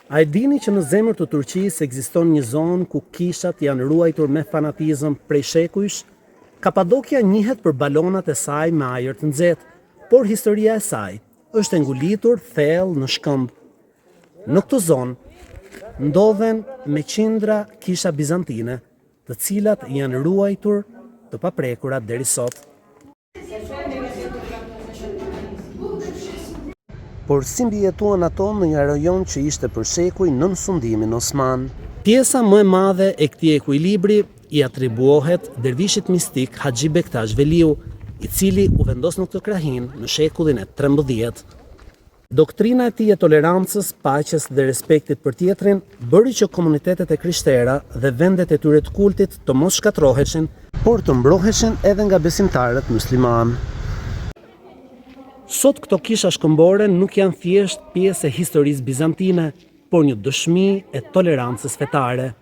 A e dini që në zemër të Turqisë ekziston një zonë ku kishat janë ruajtur me fanatizëm prej shekujsh? Kapadokia njihet për balonat e saj me ajër të nxehtë, por historia e saj është e ngulitur thellë në shkëmb. Në këtë zonë ndodhen me qindra kisha bizantine, të cilat janë ruajtur të paprekura deri sot. Por si mbijetuan ato në një rajon që ishte për shekuj nën sundimin osman? Pjesa më e madhe e këtij ekuilibri i atribuohet dervishit mistik Haxhi Bektash Veliu, i cili u vendos në këtë krahinë në shekullin e 13. Doktrina e tij e tolerancës, paqes dhe respektit për tjetrin bëri që komunitetet e krishtera dhe vendet e tyre të kultit të mos shkatërroheshin, por të mbroheshin edhe nga besimtarët myslimanë. Sot këto kisha shkëmbore nuk janë thjesht pjesë e historisë bizantine, por një dëshmi e tolerancës fetare.